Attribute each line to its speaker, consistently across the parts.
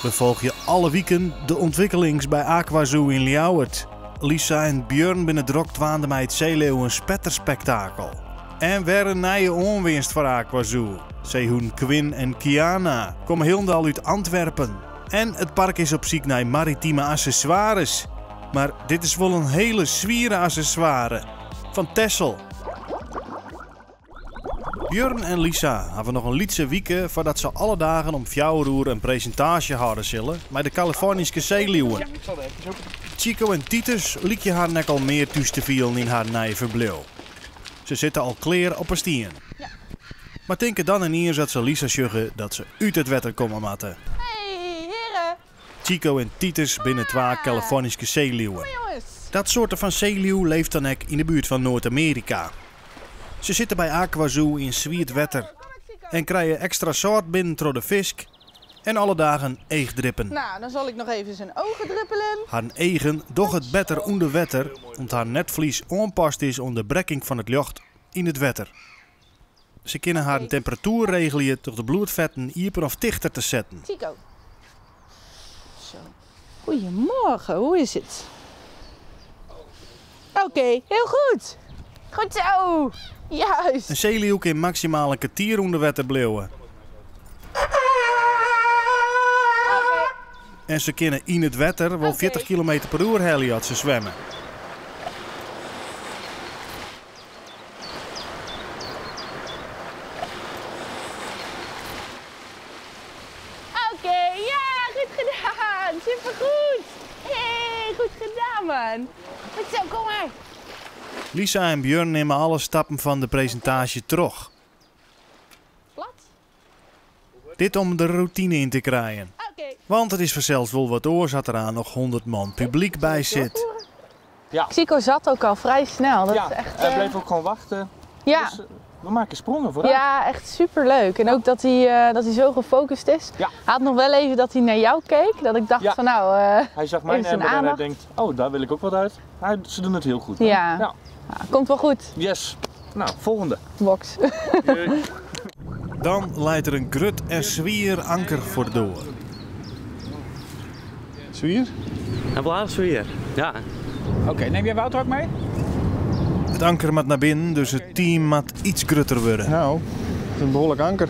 Speaker 1: We folgje alle wiken de ûntwikkelings by AquaZoo yn Ljouwert. Lisa en Björn binne drok dwaande mei it seeleeuwen spetterspektakel. En wer in nije oanwinst foar AquaZoo. Seehûnen Quinn en Kiana komme hielendal út Antwerpen. En it park is op syk nei maritime accessoires. Mar dit is wol in hele swiere accessoire. Fan Texel. Björn en Lisa hawwe noch in lytse wike foardat se alle dagen om fjouwer oere in presintaasje hâlde sille mei de Kalifornyske seeliuwen. Chico en Titus lykje harren ek al mear thús te fielen yn harren nije ferbliuw. Se sitte al klear op 'e stien. Mar tinke dan yniens as se Lisa sjogge dat se út it wetter komme moatte. Chico en Titus binne twa Kalifornyske seeliuwen. Dat soarte fan seeliuw leeft dan ek yn de buert fan Noard-Amearika. Se sitte by AquaZoo yn swiet wetter en krije ekstra sâlt binnen troch de fisk en alle dagen eachdrippen.
Speaker 2: Nou, dan zal ik nog even zijn ogen druppelen.
Speaker 1: Harren eagen dogge it better ûnder wetter om't har netvlies oanpast is oan de brekking fan it ljocht yn it wetter. Se kinne harren temperatuer regelje troch de bloedfetten iepen of tichter te setten.
Speaker 2: Chico. Zo. Goedemorgen, hoe is het? Oké, heel goed. Goed zo. Juist.
Speaker 1: In seeliuw kin maksimaal in kertier ûnder wetter bliuwe. En se kinne yn it wetter wol 40 kilometer per oer helje as se swimme.
Speaker 2: Oké, ja, goed gedaan. Supergoed. Hey, goed gedaan, man. Goed zo, kom maar.
Speaker 1: Lisa en Björn nimme alle stappen fan de presintaasje troch.
Speaker 2: Plat.
Speaker 1: Dit om der rûtine yn te krijen.
Speaker 2: Oké.
Speaker 1: Want it is fansels wol wat oars as der aan noch 100 man publyk by sit.
Speaker 3: Ja.
Speaker 2: Chico zat ook al vrij snel. Dat
Speaker 3: ja,
Speaker 2: is echt,
Speaker 3: hij bleef ook gewoon wachten.
Speaker 2: Ja.
Speaker 3: Dus, we maken sprongen vooruit.
Speaker 2: Ja, echt superleuk. En ook dat hij zo gefocust is.
Speaker 3: Ja.
Speaker 2: Hij had nog wel even dat hij naar jou keek. Dat ik dacht
Speaker 3: Ja.
Speaker 2: van nou,
Speaker 3: Hij zag mijn
Speaker 2: even zijn
Speaker 3: emmer en hij
Speaker 2: aandacht.
Speaker 3: denkt, oh, daar wil ik ook wat uit. Ze doen het heel goed, hè?
Speaker 2: Ja.
Speaker 3: Ja.
Speaker 2: Nou, komt wel goed.
Speaker 3: Yes. Nou, volgende.
Speaker 2: Box.
Speaker 3: Doei.
Speaker 1: Dan leit der in grut en swier anker foar de doar.
Speaker 4: Swier?
Speaker 5: Een blaar swier, ja.
Speaker 6: Oké, neem jij Wouter ook mee?
Speaker 1: It anker moat nei binnen, dus it team moat iets grutter wurde.
Speaker 4: Nou, het is in behoarlik anker.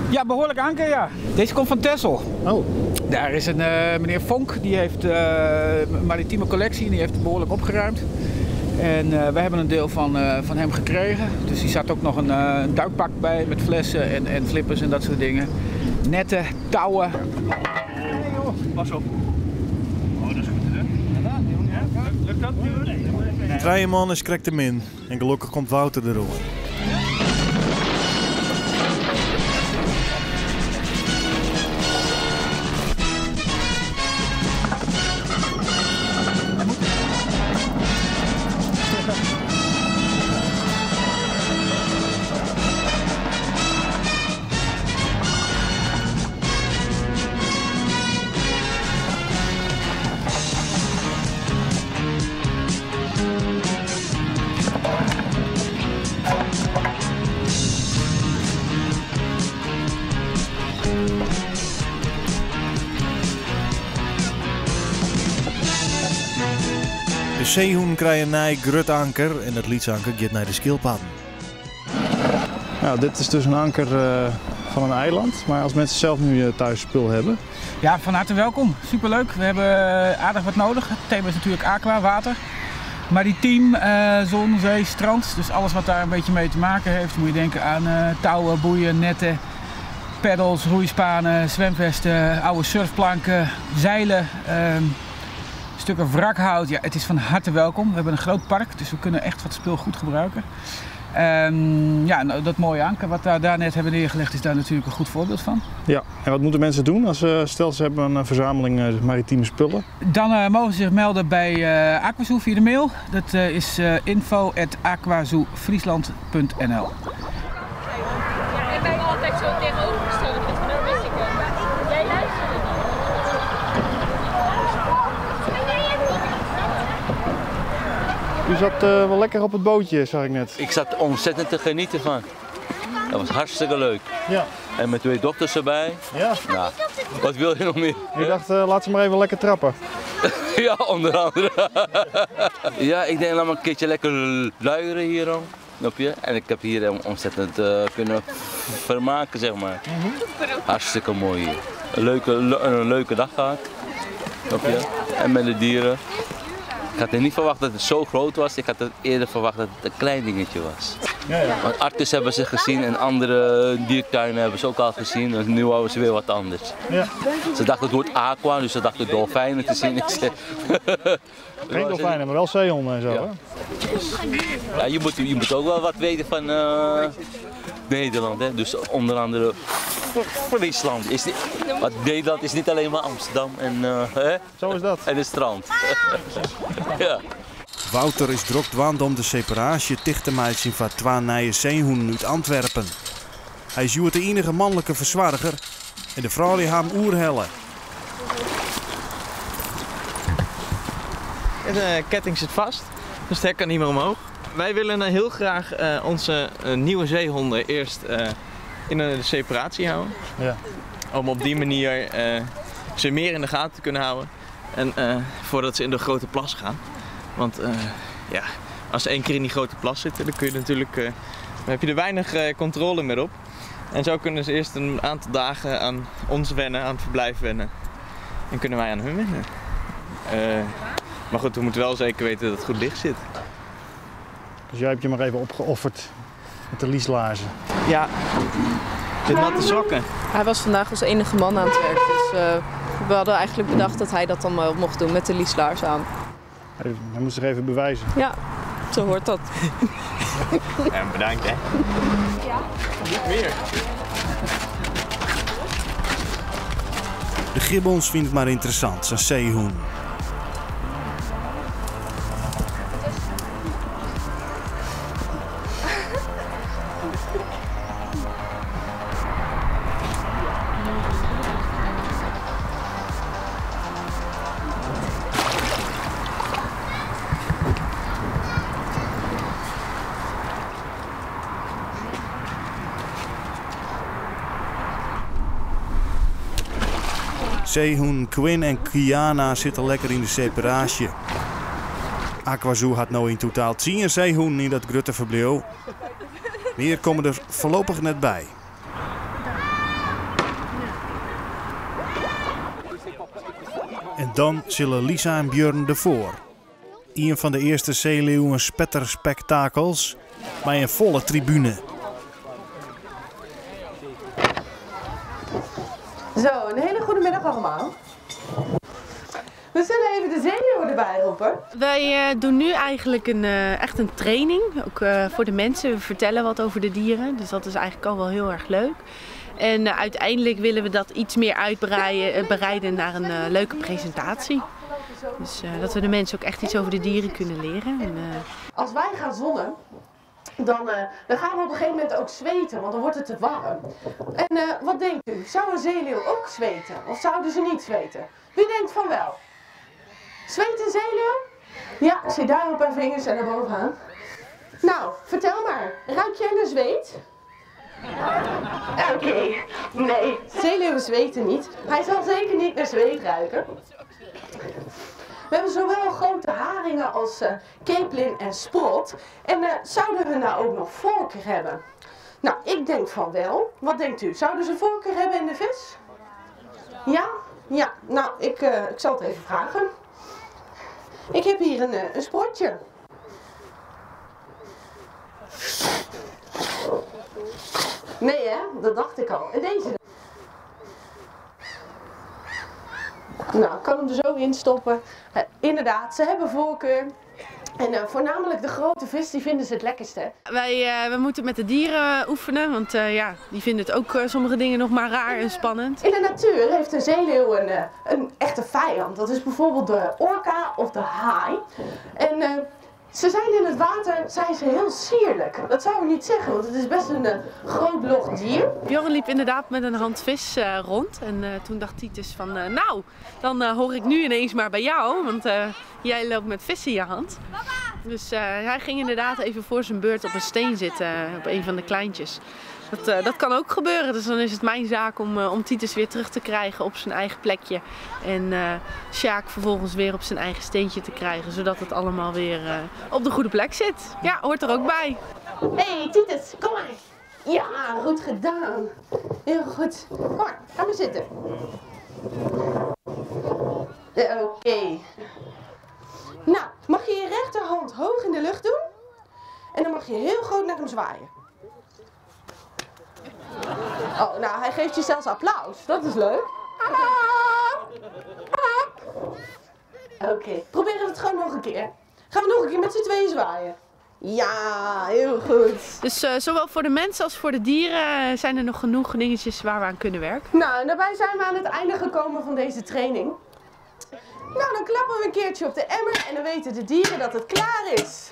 Speaker 6: Ja, behoorlijk anker, ja. Deze komt van Texel.
Speaker 4: Oh.
Speaker 6: Daar is een meneer Vonk, die heeft een maritieme collectie en die heeft het behoorlijk opgeruimd. En we hebben een deel van hem gekregen. Dus die zat ook nog een duikpak bij met flessen en flippers en dat soort dingen. Netten, touwen.
Speaker 3: Hey joh, pas op. Oh, dat is goed hè? Ja, lukt dat?
Speaker 1: Nee. Trije man is krekt te min en gelokkich komt Wouter deroan. De seehûnen krije in nij grut anker en it lyts anker giet nei de skilpadden.
Speaker 4: Nou, dit is dus een anker van een eiland, maar als mensen zelf nu thuis spul hebben.
Speaker 6: Ja, van harte welkom. Superleuk. We hebben aardig wat nodig. Het thema is natuurlijk aqua, water. Maritiem, zon, zee, strand. Dus alles wat daar een beetje mee te maken heeft. Moet je denken aan touwen, boeien, netten, peddels, roeispanen, zwemvesten, oude surfplanken, zeilen, stukken wrakhout. Ja, het is van harte welkom. We hebben een groot park, dus we kunnen echt wat spul goed gebruiken. Dat mooie anker wat we daar net hebben neergelegd is daar natuurlijk een goed voorbeeld van.
Speaker 4: Ja, en wat moeten mensen doen als ze, stel ze hebben een verzameling maritieme spullen?
Speaker 6: Dan mogen ze zich melden bij AquaZoo via de mail. Dat is info at aquazoofriesland punt N L.
Speaker 7: Ik ben altijd zo tegenovergesteld. Ik vind het wist ik ook. Jij luistert niet.
Speaker 4: U zat wel lekker op het bootje, zag ik net.
Speaker 5: Ik zat ontzettend te genieten van.
Speaker 8: Dat was hartstikke leuk.
Speaker 4: Ja.
Speaker 8: En met twee dochters erbij.
Speaker 4: Ja.
Speaker 8: Nou, wat wil je nog meer?
Speaker 4: Ik dacht, laat ze maar even lekker trappen.
Speaker 8: Ja, onder andere. Ja, ik denk laat maar een keertje lekker luieren hier al. Snap je? En ik heb hier ontzettend kunnen vermaken, zeg maar. Hartstikke mooi hier. Een leuke dag gehad. Snap je? En met de dieren. Ik had er niet verwacht dat het zo groot was. Ik had het eerder verwacht dat het een klein dingetje was.
Speaker 4: Ja.
Speaker 8: Want Artis hebben ze gezien en andere diertuinen hebben ze ook al gezien. Dus nu wouden ze weer wat anders.
Speaker 4: Ja.
Speaker 8: Ze dachten het woord aqua, dus ze dachten dolfijnen te zien. Ik zeg,
Speaker 4: Geen dolfijnen, maar wel zeehonden en zo.
Speaker 8: Ja.
Speaker 4: Hè?
Speaker 8: Ja, je moet ook wel wat weten van Nederland. Hè? Dus onder andere Friesland. Is niet, want Nederland is niet alleen maar Amsterdam en, hè?
Speaker 4: Zo is dat.
Speaker 8: En het strand. Ja.
Speaker 1: Wouter is drok dwaand om de separatie ticht te maken van twee nieuwe zeehoenden uit Antwerpen. Hij is de enige mannelijke verzorger en de vrouw die hem oerhellen.
Speaker 9: De ketting zit vast, dus het hek kan niet meer omhoog. Wij willen heel graag onze nieuwe zeehonden eerst in een separatie houden.
Speaker 4: Ja.
Speaker 9: Om op die manier ze meer in de gaten te kunnen houden. En voordat ze in de grote plas gaan. Want ja, als ze één keer in die grote plas zitten, dan kun je natuurlijk, dan heb je er weinig controle meer op. En zo kunnen ze eerst een aantal dagen aan ons wennen, aan het verblijf wennen. En kunnen wij aan hun wennen. Maar goed, we moeten wel zeker weten dat het goed licht zit.
Speaker 4: Dus jij hebt je maar even opgeofferd met de lieslaarzen.
Speaker 9: Ja, dit natte sokken.
Speaker 10: Hij was vandaag als enige man aan het werk, dus we hadden eigenlijk bedacht dat hij dat dan wel mocht doen met de lieslaars aan.
Speaker 4: Hij moest zich even bewijzen.
Speaker 10: Ja, zo hoort dat.
Speaker 9: Ja, bedankt hè.
Speaker 2: Ja.
Speaker 9: Niet meer.
Speaker 1: De gibbons vindt het maar interessant, zijn zeehoen. Zeehoen, Quinn en Kiana zitten lekker in de separage. Aquazoo had nou in totaal 10 zeehoenen in dat grote verblijf. Meer komen er voorlopig net bij. En dan zullen Lisa en Björn ervoor. Een van de eerste zeeleeuwen spetterspektakels bij een volle tribune.
Speaker 11: Zo, een hele goede middag allemaal. We zullen even de zeeleeuwen erbij roepen.
Speaker 2: Wij doen nu eigenlijk echt een training, ook voor de mensen. We vertellen wat over de dieren, dus dat is eigenlijk al wel heel erg leuk. En uiteindelijk willen we dat iets meer uitbreiden naar een leuke presentatie. Dus dat we de mensen ook echt iets over de dieren kunnen leren. En,
Speaker 11: Als wij gaan zonnen, dan gaan we op een gegeven moment ook zweten, want dan wordt het te warm. En wat denkt u? Zou een zeeleeuw ook zweten? Of zouden ze niet zweten? Wie denkt van wel? Zweet een zeeleeuw? Ja, ik zie daar een paar vingers en erbovenaan. Nou, vertel maar. Ruik jij naar zweet? Oké, nee. Zeeleeuwen zweten niet. Hij zal zeker niet naar zweet ruiken. We hebben zowel grote haringen als capelin en sprot. En zouden we nou ook nog voorkeur hebben? Nou, ik denk van wel. Wat denkt u? Zouden ze voorkeur hebben in de vis? Ja? Ja, nou, ik zal het even vragen. Ik heb hier een sprotje. Nee hè, dat dacht ik al. En deze. Nou, ik kan hem er zo in stoppen. Inderdaad, ze hebben voorkeur. En voornamelijk de grote vis, die vinden ze het lekkerste.
Speaker 2: Wij we moeten met de dieren oefenen, want ja, die vinden het ook sommige dingen nog maar raar en spannend.
Speaker 11: In de natuur heeft een zeeleeuw een echte vijand. Dat is bijvoorbeeld de orka of de haai. En ze zijn in het water zijn ze heel sierlijk. Dat zou ik niet zeggen, want het is best een groot log dier.
Speaker 2: Bjorn liep inderdaad met een hand vis rond. En toen dacht Titus van, nou, dan hoor ik nu ineens maar bij jou. Want jij loopt met vis in je hand.
Speaker 7: Papa!
Speaker 2: Dus hij ging inderdaad even voor zijn beurt op een steen zitten, op een van de kleintjes. Dat, dat kan ook gebeuren, dus dan is het mijn zaak om, om Titus weer terug te krijgen op zijn eigen plekje. En Sjaak vervolgens weer op zijn eigen steentje te krijgen, zodat het allemaal weer op de goede plek zit. Ja, hoort er ook bij.
Speaker 11: Hey Titus, kom maar. Ja, goed gedaan. Heel goed. Kom maar, ga maar zitten. Oké. Nou, mag je je rechterhand hoog in de lucht doen? En dan mag je heel groot naar hem zwaaien. Oh, nou, hij geeft je zelfs applaus. Dat is leuk. Oké, proberen we het gewoon nog een keer. Gaan we nog een keer met z'n tweeën zwaaien. Ja, heel goed.
Speaker 2: Dus zowel voor de mensen als voor de dieren zijn er nog genoeg dingetjes waar we aan kunnen werken.
Speaker 11: Nou, en daarbij zijn we aan het einde gekomen van deze training. Nou, dan klappen we een keertje op de emmer en dan weten de dieren dat het klaar is.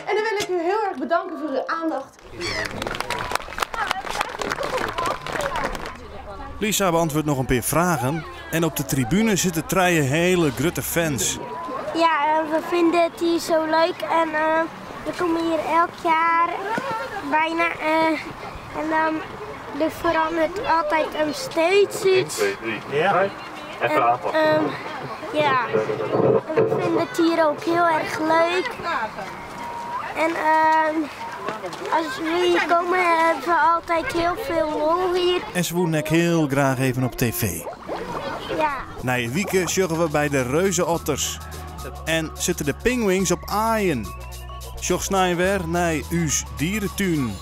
Speaker 11: En dan wil ik u heel erg bedanken voor uw aandacht.
Speaker 1: Lisa beantwoordt nog een paar vragen. En op de tribune zitten trije hele grutte fans.
Speaker 12: Ja, we vinden het hier zo leuk en we komen hier elk jaar bijna. En dan er verandert altijd een steeds iets.
Speaker 13: 1, 2, 3. Ja. Even aanpassen.
Speaker 12: Ja, en we vinden het hier ook heel erg leuk. En als we hier komen hebben we altijd heel veel lol hier.
Speaker 1: En ze wonen heel graag even op tv.
Speaker 12: Ja.
Speaker 1: Na je wieken sjoggen we bij de reuzenotters. En zitten de pinguïns op aaien. Sjog snij weer naar uw dierentuin.